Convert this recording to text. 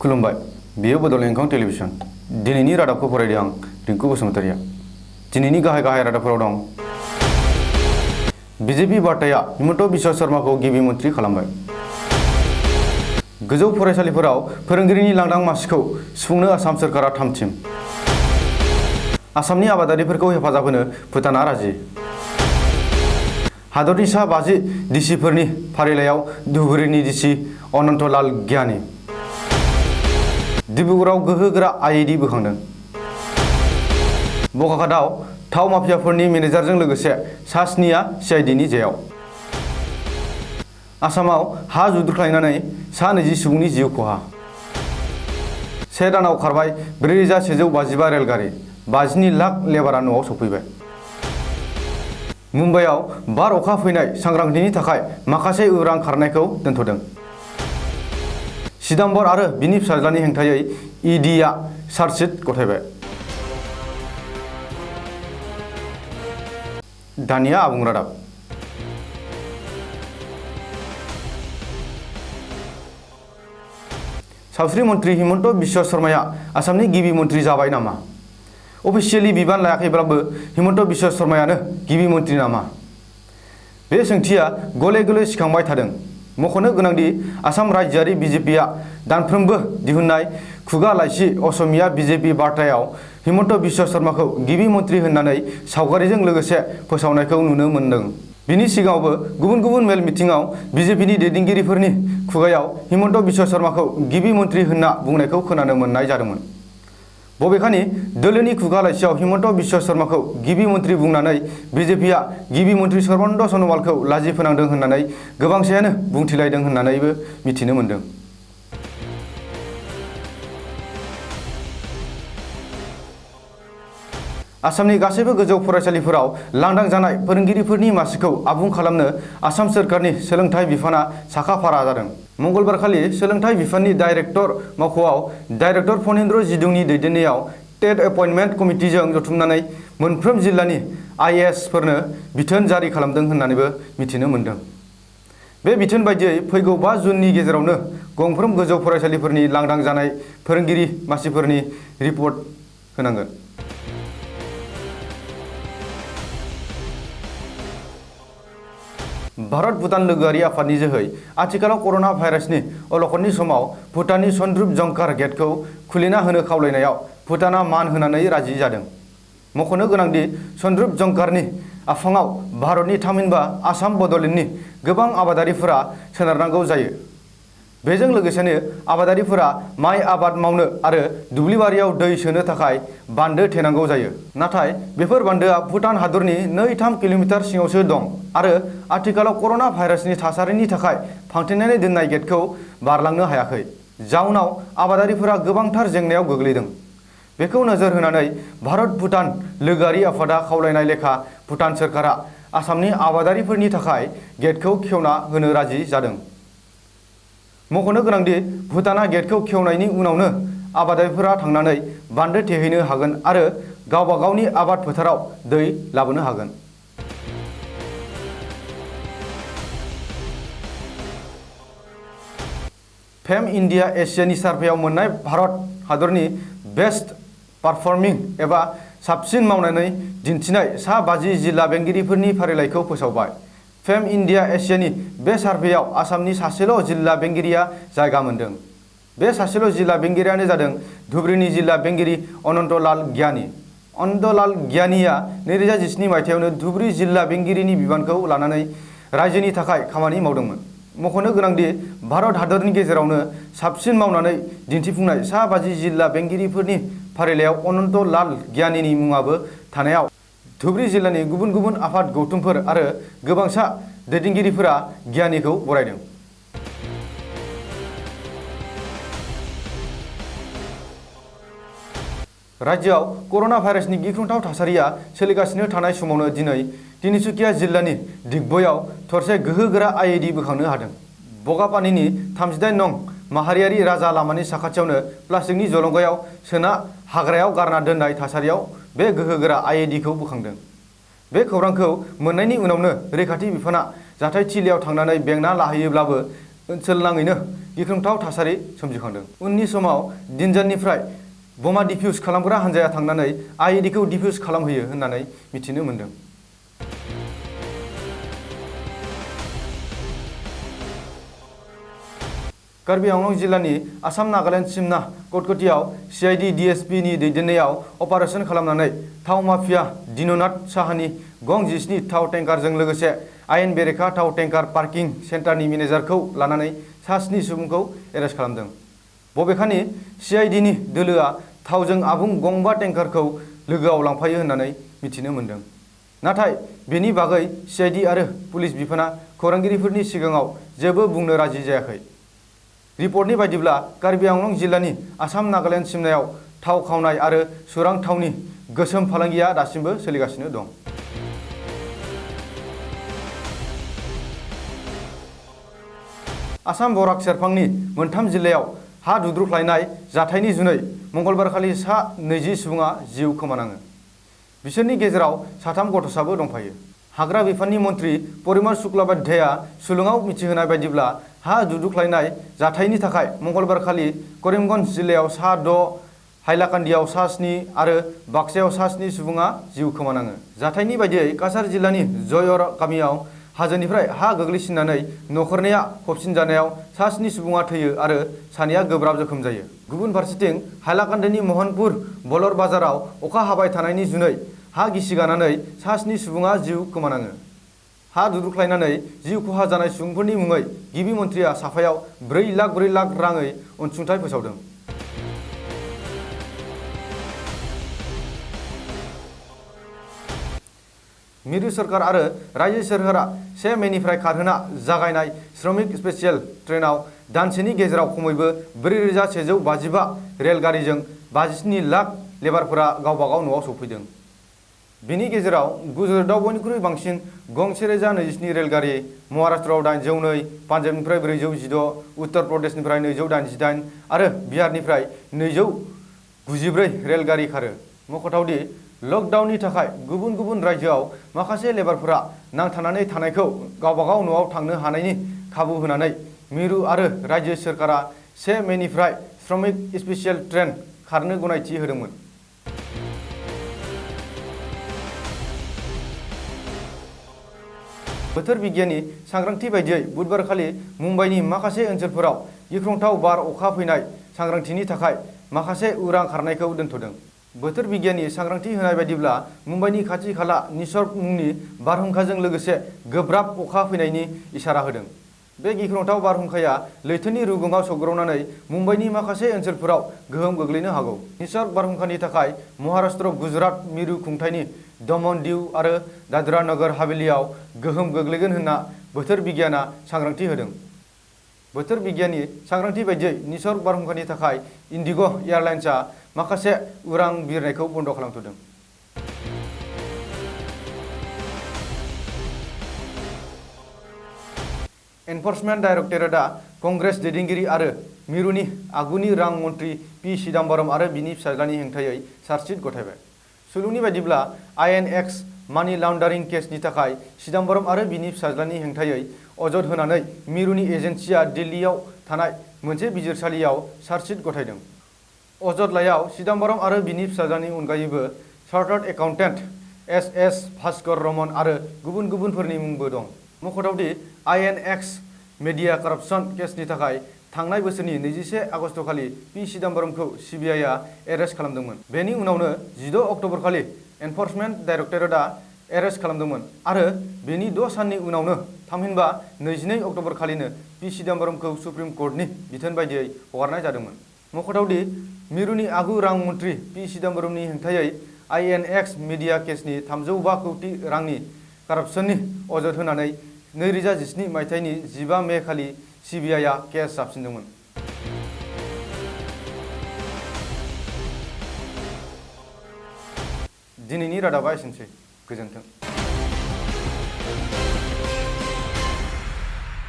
खुलुमबाय बेयो बड'लेण्ड इंखं टेलिभिजन दिनैनि रादाबखौ फरायदों आं रिंकु बसुमतारिया दिनैनि गाहाय रादाबफोराव दं बीजेपी बार्ताया हिमन्त बिश्व शर्माखौ गिबि मन्त्रि खालामबाय गोजौ फरायसालिफोराव फोरोंगिरिनि लांदां मासिखौ सुफुंनो आसाम सोरखारा थामथिम आसामनि आबादारिफोरखौ हेफाजाब होनो भुटाना राजि हादरनि सा 50 डिसिफोरनि फारिलाइयाव धुबुरीनि डिसि अनन्तलाल गियानी डिब्रुगड़आव गोहोगोरा आईडी बोखांदों बकाखाताव थाव माफियाफोरनि मेनेजारजों लोगोसे सा 7आ सीआईडीनि जेयाव आसामाव हा जुद्रुख्लायनानै सा 20 सुबुंनि जिउ खहा से दानाव खारबाय 4152 रेलगारि 52 लाख लेबारा न'आव सफैबाय मुम्बाइआव बार अखा फैनाय सांग्रांथिनि थाखाय माखासे उरां खारनायखौ दोनथ'दों चिदम्बर आरो बिनि फिसाज्लानि हेंथायै ईडीआ चार्जशीट गथायबाय दानिया आबुं रादाब सावस्रि मन्त्रि हिमन्त बिश्व शर्माया आसामनि गिबि मन्त्रि जाबाय नामा अफिसियेलि बिबान लायाखैब्लाबो हिमन्त बिश्व शर्मायानो गिबि मन्त्रि नामा बे सोंथिया गले गले सिखांबाय थादों मख'नो गोनांदि आसाम रायजोआरि बीजेपीआ दानफ्रोमबो दिहुननाय खुगा लाइसि असमिया बीजेपी बार्तायाव हिमन्त बिश्व शर्माखौ गिबि मन्त्रि होननानै सावगारिजों लोगोसे फोसावनायखौ नुनो मोन्दों बिनि सिगाङावबो गुबुन गुबुन मेल मिटिंआव बीजेपीनि दैदेनगिरिफोरनि खुगायाव हिमन्त बिश्व शर्माखौ गिबि मन्त्रि होनना बुंनायखौ खोनानो मोननाय जादोंमोन बबेखानि दोलोनि खुगा लाइसियाव हिमन्त बिश्व शर्माखौ गिबि मन्त्रि बुंनानै बीजेपीआ गिबि मन्त्रि सर्बानन्द सन'वालखौ लाजि फोनांदों होननानै गोबांसायानो बुंथिलायदों होननानैबो मिथिनो मोन्दों आसामनि गासैबो गोजौ फरायसालिफोराव लांदां जानाय फोरोंगिरिफोरनि मासिखौ आबुं खालामनो आसाम सोरखारनि सोलोंथाइ बिफाना साखाफारा जादों मंगलबारखालि सोलोंथाइ बिफाननि डाइरेक्टर मावख'आव डाइरेक्टर फणीन्द्र जिदुंनि दैदेननायाव टेट एपइन्टमेन्ट कमिटिजों जथुमनानै मोनफ्रोम जिल्लानि आईएएसफोरनो बिथोन जारि खालामदों होननानैबो मिथिनो मोन्दों बे बिथोन बायदियै फैगौ 5 जुननि गेजेरावनो गंफ्रोम गोजौ फरायसालिफोरनि लांदां जानाय फोरोंगिरि मासिफोरनि रिपर्ट होनांगोन भारत भुटान लोगोआरि आफादनि जोहै आथिखालाव कर'ना भाइरासनि अलखदनि समाव भुटाननि सन्द्रुप जंकार गेटखौ खुलिना होनो खावलायनायाव भुटाना मान होनानै राजि जादों मख'नो गोनांदि सन्द्रुप जंकारनि आफाङाव भारतनि थामहिनबा आसाम बड'लेण्डनि गोबां आबादारिफोरा सोनारनांगौ जायो बेजों लोगोसेनो आबादारिफोरा माइ आबाद मावनो आरो दुब्लिबारियाव दै सोनो थाखाय बान्दो थेनांगौ जायो नाथाय बेफोर बान्दोआ भुटान हादरनि 2-3 किल'मिटार सिङावसो दं आरो आथिखालाव कर'ना भाइरासनि थासारिनि थाखाय फांथेनानै दोननाय गेटखौ बारलांनो हायाखै जाउनाव आबादारिफोरा गोबांथार जेंनायाव गोग्लैदों बेखौ नोजोर होनानै भारत भुटान लोगोआरि आफादा खावलायनाय लेखा भुटान सोरखारा आसामनि आबादारिफोरनि थाखाय गेटखौ खेवना होनो राजि जादों मख'नो गोनांदि भुटाना गेटखौ खेवनायनि उनावनो आबादारिफोरा थांनानै बान्दो थेहैनो हागोन आरो गावबा गावनि आबाद फोथाराव दै लाबोनो हागोन फेम इन्डिया एसियानि सार्भेयाव मोननाय भारत हादरनि बेस्ट पारफर्मिं एबा साबसिन मावनानै दिन्थिनाय सा 50 जिल्ला बेंगिरिफोरनि फारिलाइखौ फोसावबाय फेम इन्डिया एसियानि बे सार्भेयाव आसामनि सासेल' जिल्ला बेंगिरिया जायगा मोन्दों बे सासेल' जिल्ला बेंगिरियानो जादों धुबुरीनि जिल्ला बेंगिरि अनन्तलाल गियानी अनन्तलाल गियानीया 2017 मायथाइयावनो धुबुरी जिल्ला बेंगिरिनि बिबानखौ लानानै रायजोनि थाखाय खामानि मावदोंमोन मख'नो गोनांदि भारत हादरनि गेजेरावनो साबसिन मावनानै दिन्थिफुंनाय सा 50 जिल्ला बेंगिरिफोरनि फारिलाइयाव अनन्तलाल गियानीनि मुङाबो थानायाव धुबुरी जिल्लानि गुबुन गुबुन आफाद गौथुमफोर आरो गोबांसा दैदेनगिरिफोरा गियानीखौ बरायदों राज्योआव कर'ना भाइरासनि गिख्रंथाव थासारिया सोलिगासिनो थानाय समावनो दिनै तिनिसुकिया जिल्लानि दिग्बयआव थरसे गोहोगोरा आईडी बोखांनो हादों बगापानीनि 38 नं माहारियारि राजा लामानि साखाथियावनो प्लास्टिकनि जलंगायाव सोना हाग्रायाव गारना दोननाय थासारियाव बे गोहोगोरा आईडीखौ बोखांदों बे खौरांखौ मोननायनि उनावनो रैखाथि बिफाना जाथायथिलियाव थांनानै बेंना लाहैयोब्लाबो ओनसोल नाङैनो गिख्रंथाव थासारि सोमजिखांदों। उननि समाव दिनजाननिफ्राय बमा डिफ्यूज खालामग्रा हान्जाया थांनानै आईईडीखौ डिफ्यूज खालामहैयो होननानै मिथिनो मोन्दों। कार्बि आंलं जिल्लानि आसाम नागालेण्ड सिमना कटकटीयाव सीआईडी डीएसपी नि दैदेननायाव अपारेशन खालामनानै थाव माफिया दिननाथ साहानि गं 17 थाव टेंकारजों लोगोसे आयेन बेरेखा थाव टेंकार पार्किं सेन्टारनि मेनेजारखौ लानानै सा 7 सुबुंखौ एरेस्ट खालामदों। बबेखानि सीआईडी नि दोलोआ थावजों आबुं गंबा टेंकारखौ लोगोआव लांफायो होननानै मिथिनो मोन्दों। नाथाय बेनि बागै सीआईडी आरो पुलिस बिफाना खौरांगिरिफोरनि सिगाङाव जेबो बुंनो राजि जायाखै। रिपर्टनि बायदिब्ला कार्बि आंलं जिल्लानि आसाम नागालेण्ड सिमनायाव थाव खावनाय आरो सोरां थावनि गोसोम फालांगिया दासिमबो सोलिगासिनो दं। आसाम बराक सेरफांनि मोनथाम जिल्लायाव हा दुद्रुख्लायनाय जाथायनि जुनै मंगलबारखालि सा 20 सुबुङा जिउ खोमानाङो। बिसोरनि गेजेराव 3 गथ'साबो दंफायो। हाग्रा बिफाननि मन्त्रि परिमल शुक्लाबैद्यआ सुलुङाव मिथिहोनाय बायदिब्ला हा दुद्रुख्लायनाय जाथायनि थाखाय मंगलबारखालि करिमगन्ज जिल्लायाव सा 6, हाइलाकान्दियाव सा 7 आरो बाक्सायाव सा 7 सुबुङा जिउ खोमानाङो। जाथायनि बायदियै काछार जिल्लानि जयर गामियाव हाजोनिफ्राय हा गोग्लैसिननानै नखरनैया फबसिनजानायाव सा 7 सुबुङा थैयो आरो सानैया गोब्राब जोखोम जायो। गुबुन फारसेथिं हाइलाकान्दिनि महनपुर बलर बाजाराव अखा हाबाय थानायनि जुनै हा गिसिगानानै सा 7 सुबुङा जिउ खोमानाङो। हा दुद्रुख्लायनानै जिउ खहा जानाय सुबुंफोरनि मुङै गिबि मन्थ्रिया साफायाव 4 लाख राङै अनसुंथाइ फोसावदों। मिरु सरकार आरो रायजो सोरखारा 1 मेनिफ्राय खारहोना जागायनाय श्रमिक स्पेशियेल ट्रेनाव दानसेनि गेजेराव खमैबो 4155 रेलगारिजों 57 लाख लेबारफोरा गावबागाव न'आव सौफैदों। बिनि गेजेराव गुजरातआव बयनिख्रुइ बांसिन गं 1027 रेलगारि, महाराष्ट्रआव 802, पान्जाबनिफ्राय 416, उत्तर प्रदेशनिफ्राय 288 आरो बिहारनिफ्राय 294 रेलगारि खारो। मख'थावदि लकडाउननि थाखाय गुबुन गुबुन रायजोआव माखासे लेबारफोरा नांथानानै थानायखौ गावबागाव न'आव थांनो हानायनि खाबु होनानै मिरु आरो रायजो सोरखारा 1 मेनिफ्राय श्रमिक स्पेशियेल ट्रेन खारनो गनायथि होदोंमोन। बोथोर बिगियाननि सांग्रांथि बायदियै बुधबारखालि मुम्बाइनि माखासे ओनसोलफोराव गिख्रंथाव बार अखा फैनाय सांग्रांथिनि थाखाय माखासे उरां खारनायखौ दोनथ'दों। बोथोर बिगियाननि सांग्रांथि होनाय बायदिब्ला मुम्बाइनि खाथि खाला निसर्ग मुंनि बारहुंखाजों लोगोसे गोब्राब अखा फैनायनि इसारा होदों। बे गिख्रंथाव बारहुंखाया लैथोनि रुगुङाव सौग्रावनानै मुम्बाइनि माखासे ओनसोलफोराव गोहोम गोग्लैनो हागौ। निसर्ग बारहुंखानि थाखाय महाराष्ट्र, गुजरात मिरु खुंथायनि दमन दिउ आरो दादरा नगर हावेलीआव गोहोम गोग्लैगोन होनना बोथोर बिगियाना सांग्रांथि होदों। बोथोर बिगियाननि सांग्रांथि बायदियै निसर्ग बारहुंखानि थाखाय इन्डिग' एयारलाइन्सआ माखासे उरां बिरनायखौ बन्द' खालामथ'दों। एनफर्समेन्ट डाइरेक्टरेटआ कंग्रेस दैदेनगिरि आरो मिरुनि आगुनि रां मन्त्रि पि चिदम्बरम आरो बिनि फिसाज्लानि हेंथायै चार्जशीट गथायबाय। सुलुंनि बायदिब्ला आईएनएक्स मानि लन्डारिं केसनि थाखाय चिदम्बरम आरो बिनि फिसाज्लानि हेंथायै अजद होनानै मिरुनि एजेन्सिया दिल्लीयाव थानाय मोनसे बिजिरसालियाव चार्जशीट गथायदों। अजदलाइयाव चिदम्बरम आरो बिनि फिसाज्लानि अनगायैबो chartered accountant S Bhaskar Raman आरो गुबुन गुबुनफोरनि मुंबो दं। मख'थावदि आईएनएक्स मेडिया कराप्शन केसनि थाखाय थांनाय बोसोरनि 21 आगस्तखालि पि चिदम्बरमखौ सीबीआईआ एरेस्ट खालामदोंमोन। बेनि उनावनो 16 अक्ट'बरखालि एनफर्समेन्ट डाइरेक्टरेटआ एरेस्ट खालामदोंमोन आरो बेनि 6 साननि उनावनो थामहिनबा 22 अक्ट'बरखालिनो पि चिदम्बरमखौ सुप्रिम कर्टनि बिथोन बायदियै हगारनाय जादोंमोन। मख'थावदि मिरुनि आगु रां मन्त्रि पि चिदम्बरमनि हेंथायै आईएनएक्स मिडिया केसनि 305 कौटि रांनि कराप्शननि अजद होनानै 2017 मायथाइनि 15 मे खालि सीबीआईआ केस जाबसिनदोंमोन। दिनैनि रादाबा एसेनोसै। गोजोन्थों।